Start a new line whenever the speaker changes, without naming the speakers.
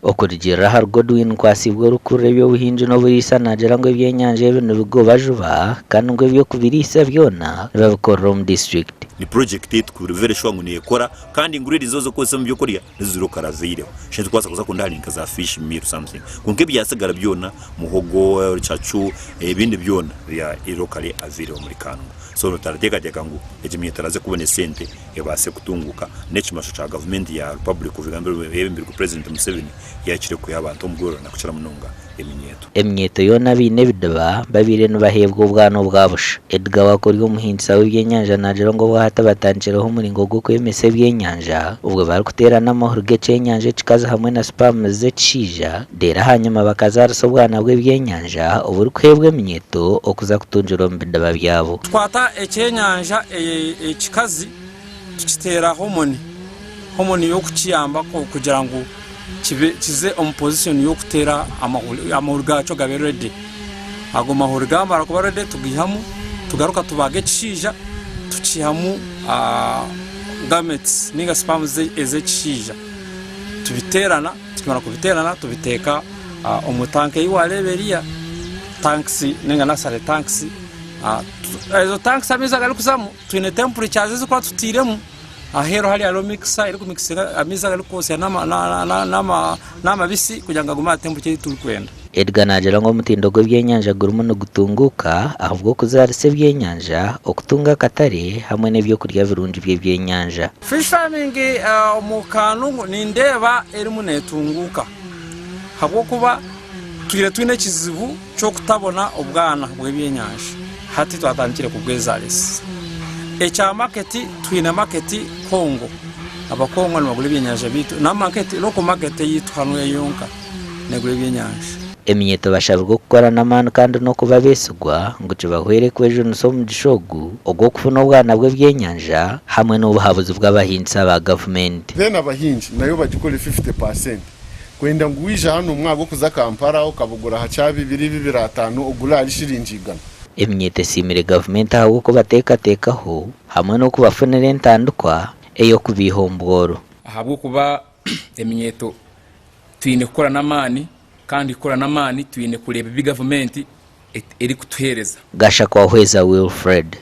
Okurugiirira ahari Godwin Nkwasibwe orikukurira eby'obuhingi n'oburiisa naagira ngu ebyenyanja ebi nibigoba juba kandi ngu eby'okubiriisa byona nibabikorera omu disiturikiti.
Ni project ei tukuri very sure ngu nekora kandi ingredients ezi orikukozesa omu byokurya nizo ziri okaraveireho. Shana tikubaasa kuza kwenda ahari nka za fish meal something kwonka ebyasigara byona muhogo, rucacu ebindi byona bya locally available omuri Kanungu. So tarateekateeka ngu egi minyeeto eraze kubona esente ebaase kutunguuka n'ekimasho kya gavumenti ya Republic of Uganda eyebembirwe Purezidenti Museveni yahikire kwiha abantu omu bworo nakukira munonga eminyeeto.
Eminyeeto yoona abaine ebidiba babaire nibaheebwa obwana obwa busha. Edgar Wakorya omuhingisa w'ebyenyanja naagira ngu obwahati batandikireho omuringo gw'okwemesa ebyenyanja obwo barikuteerana amahuri g'ekyenyanja ekikazi hamwe na sperms z'ekishaija reero ahanyima bakazaarisa obwana bw'ebyenyanja oburikuheebwa eminyeeto okuza kutungira omu bidiba byabo.
Tukwata ekyenyanja ekikazi tukiteera homoni, homoni y'okukiyamba kugira ngu kibe kize omu position y'okuteera amahuri, amahuri gaakyo gabe ready. Ago mahuri gaamara kuba ready tugaihamu tugaruka tubaaga ekishaija tukiihamu gametes ninga sperms ez'ekishaija tubiteerana, tukimara kubiteerana tubiteeka omu tanka ei waareeba eriya, tanks ninga nursery tanks. Ezo tanks amaizi agarikuzamu twine temperatures ezikuba tutairemu. Aheeru hariya hariho mixer erikumikisinga amaizi agarikwosya n'amabisi kugira ngu gagume aha temperature ei turikwenda.
Edgar naagira ngu omutindo gw'ebyenyanja gurimu nigutunguuka ahabw'okuzaarisa ebyenyanja, okutunga akatare hamwe n'ebyokurya birungi by'ebyenyanja.
Fish farming omu Kanungu nindeeba erimu netunguuka ahabw'okuba twire twine ekizibu ky'okutabona obwana bw'ebyenyanja hati twatandikire kubwezarisa. Ekya maketi twine maketi Congo, abakongo nibagura ebyenyanja byaitu na maketi local market eyaitu hanu yonka negura ebyenyanja.
Eminyeeto bashabirwe okukora n'amaani kandi n'okuba abeesigwa ngu kibahwere kwejunisa omugisha ogu ogw'okufuna obwana bw'ebyenyanja hamwe n'obuhabuzi bw'abahingisa ba gavumenti.
Then abahingi nayo bagikore 50%. Kwenda ngu waija hanu omwaka gw'okuza Kampala okabugura aha kya bibiri, bibiri ataano ogure ahari shiringi igana.
Eminyeeto esiimire gavumenti ahabw'okubateekateekaho hamwe n'okubafunira entandikwa ey'okubaiha omu bworo.
Ahabw'okuba eminyeeto twine kukora n'amaani kandi kukora n'amaani twine kureeba ebi gavumenti erikutuheereza.
Gashakwa Hweza Wilfred.